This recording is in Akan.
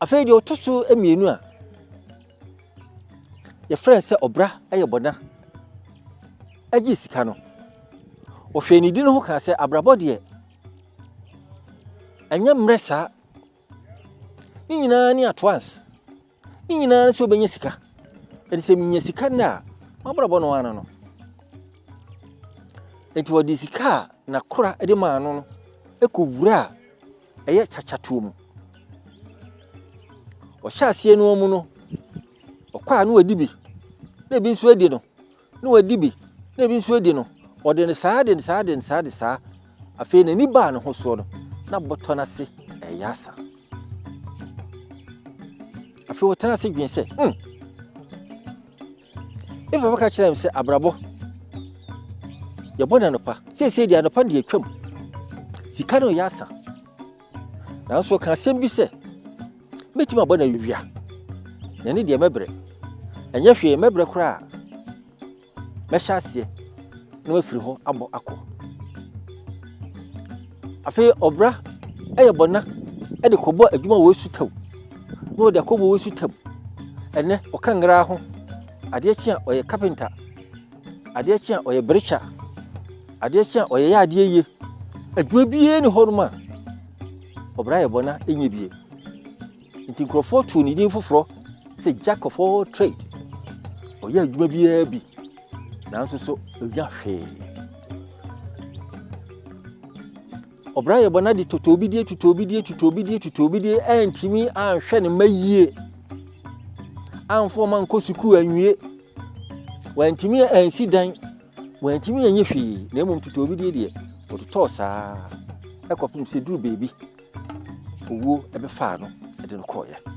Afei deɛ ɔtɔ so mmienu a yɛfrɛ no sɛ ɔbra yɛ bɔna gye sika no, ɔhwɛɛ ne di no ho kaa sɛ abrabɔ deɛ ɛnyɛ mmerɛ saa. Ne nyinaa ne at once. Ne nyinaa ne sɛ wobɛnya sika. Ɛde sɛ menya sika nnɛ a, m'abrabɔ no ara no. Enti wɔde sika a n'akora de maa no no kɔwuraa ɛyɛ kyakyatoɔ mu. Ɔhyɛ aseɛ no mu no, ɔkɔ a na wadi bi, na ebi nso adi no, na wadi bi, na ebi nso adi no. Ɔde no saa de no saa de no saa de saa. Afei n'ani baa ne ho soɔ no, na bɔtɔ no ase ɛyɛ asa. Afei ɔtena ase dwen sɛ, me papa ka kyerɛɛ me sɛ abrabɔ, yɛbɔ no anɔpa. Seesei deɛ anɔpa no deɛ atwam. Sika no yɛ asa. Nanso ɔka asɛm bi sɛ, mɛtumi abɔ no awia. Na ɛno deɛ mɛbrɛ. Ɛnyɛ hwee, mɛbrɛ koraa. Mɛhyɛ aseɛ na mafiri hɔ abɔ akɔ. Afei ɔbra yɛ bɔna de kɔbɔ adwuma wɔ esu tam na ɔde akɔbɔ wɔ esu tam. Ɛnɛ ɔka ngeraa ho. Adeɛ kye a ɔyɛ kapenta. Adeɛ kye a ɔyɛ brekya. Adeɛ kye a ɔyɛ yɛ adeɛ yie. Adwuma biara ni hɔnom a ɔbra yɛ bɔna nyɛ bie. Nti nkurɔfoɔ too ne din foforɔ sɛ Jack of all trade. Ɔyɛ adwuma biara bi nanso so ɔnya hwee. Ɔbra yɛ bɔna de totobidie totobidie totobidie totobidie antumi anhwɛ ne mma yie. Amfa wɔn ankɔ sukuu anwie. Wantumi ansi dan. Wantumi anyɛ hwee na mmom totobidie deɛ ɔtotɔɔ saa ɛkɔpem sɛ duru baabi owuo ɛbɛfaa no ɛde no kɔɔeɛ.